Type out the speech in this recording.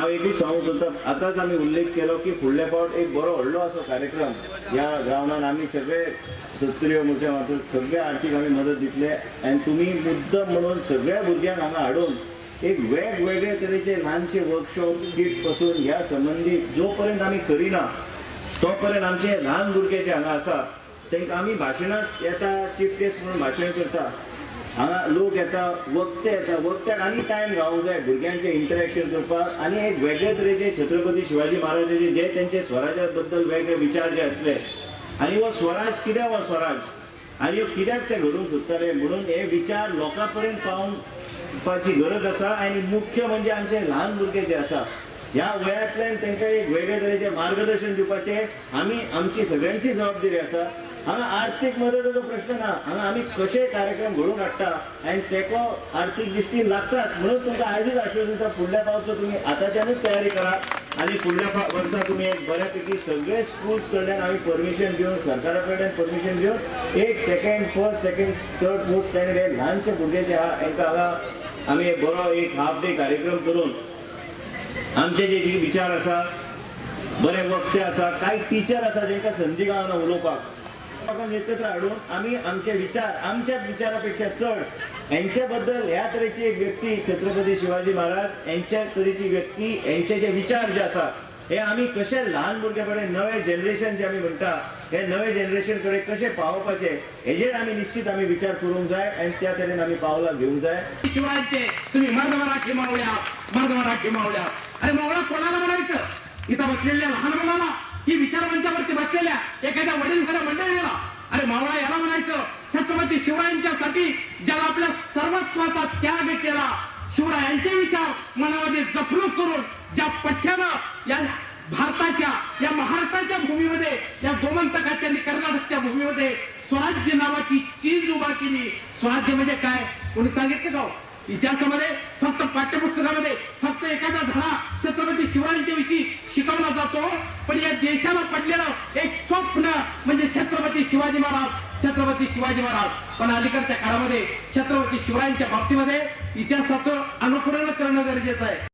आनी हांव एकूच सांगूंक सोदता, आतांच आमी उल्लेख केलो की फुडल्या फावट एक बरो व्हडलो असो कार्यक्रम ह्या ग्रावंडान आमी सगळे क्षत्रिय मोर्चा मार्फत सगळे आर्थीक आमी मदत दितले आनी तुमी मुद्दम म्हणून सगळ्या भुरग्यांक हांगा हाडून एक वेगवेगळे तरेचे ल्हानशे वर्कशॉप स्किट पासून ह्या संबंदी जो पर्यंत आमी करिना तो पर्यंत आमचे ल्हान भुरगे जे हांगा आसा तांकां आमी भाशणांत येता, चीफ गेस्ट म्हणून भाशण करता, हांगा लोक येता, वक्ते येता, वक्त्याक आनी टायम गावूंक जाय भुरग्यांचें इंटरेक्शन करपाक आनी एक वेगळे तरेचे छत्रपती शिवाजी महाराजाचे जे तेंचे स्वराजा बद्दल वेगळे विचार जे आसले आनी हो स्वराज कित्याक, हो स्वराज आनी हो कित्याक ते घडोवंक सोदताले म्हणून हे विचार लोकां पर्यंत पावपाची गरज आसा. आनी मुख्य म्हणजे आमचे ल्हान भुरगे जे आसा ह्या वयांतल्यान तांकां एक वेगळे तरेचें मार्गदर्शन दिवपाचें आमी आमची सगळ्यांची जबाबदारी आसा. हांगा आर्थीक मदतीचो प्रश्न ना, हांगा आमी कशे कार्यक्रम घडोवन हाडटा आनी तेको आर्थीक दृश्टीन लागतात म्हणून तुमकां आयजूच आश्वासन दिता, फुडल्या पावसाचो तुमी आतांच्यानूच तयारी करा आनी फुडल्या वर्सा तुमी एक बऱ्यापैकी सगळे स्कूल्स कडल्यान आमी परमिशन घेवन, सरकारा कडल्यान परमिशन घेवन एक second, first, second, third, fourth standard हे ल्हानशे भुरगे जे आहा तांकां हांगा आमी एक बरो एक हाफ डे कार्यक्रम करून आमचे जे विचार आसा, बरे वक्ते आसा, कांय टिचर आसा जेंकां संदी गावना उलोवपाक, एकत्र हाडून आमी आमचे विचार आमच्या विचारा पेक्षा चड हेंच्या बद्दल ह्या तरेची एक व्यक्ती छत्रपती शिवाजी महाराज हेंच्या तरेची व्यक्ती हेंचे जे विचार जे आसा हे आमी कशे ल्हान भुरग्यां कडेन, नवे जनरेशन जे आमी म्हणटा हे नवे जनरेशन कडेन कशे पावोवपाचे हेजेर आमी निश्चित आमी विचार करूंक जाय आनी त्या तरेन आमी पावलां घेवंक जाय. शिवरायांचे तुम्ही मर्द मराठी मावळ्या, मर्द मराठी मावळ्या. अरे मावळा कोणाला म्हणायचं? इथं बसलेल्या लहान मुलाला की विचारवंतावरती बसलेल्या एखाद्या वडीलधाऱ्या मंडळीला? अरे मावळा याला म्हणायचं छत्रपती शिवरायांच्यासाठी ज्याला आपल्या सर्वस्वाचा त्याग केला, शिवरायांचे विचार मनामध्ये जपणूक करून ज्या पठ्यानं या भारताच्या या महाराष्ट्राच्या भूमीमध्ये, या गोमंतकाच्या आणि कर्नाटकच्या भूमीमध्ये स्वराज्य नावाची चीज उभा केली. स्वराज्य म्हणजे काय कोणी सांगितलं का? इतिहासामध्ये फक्त पाठ्यपुस्तकामध्ये फक्त एखादा धडा छत्रपती शिवरायांच्या विषयी शिकवला जातो, पण या देशाला पडलेलं एक स्वप्न म्हणजे छत्रपती शिवाजी महाराज, छत्रपती शिवाजी महाराज. पण अलीकडच्या काळामध्ये छत्रपती शिवरायांच्या बाबतीमध्ये इतिहासाचं अनुकरण करणं गरजेचं आहे.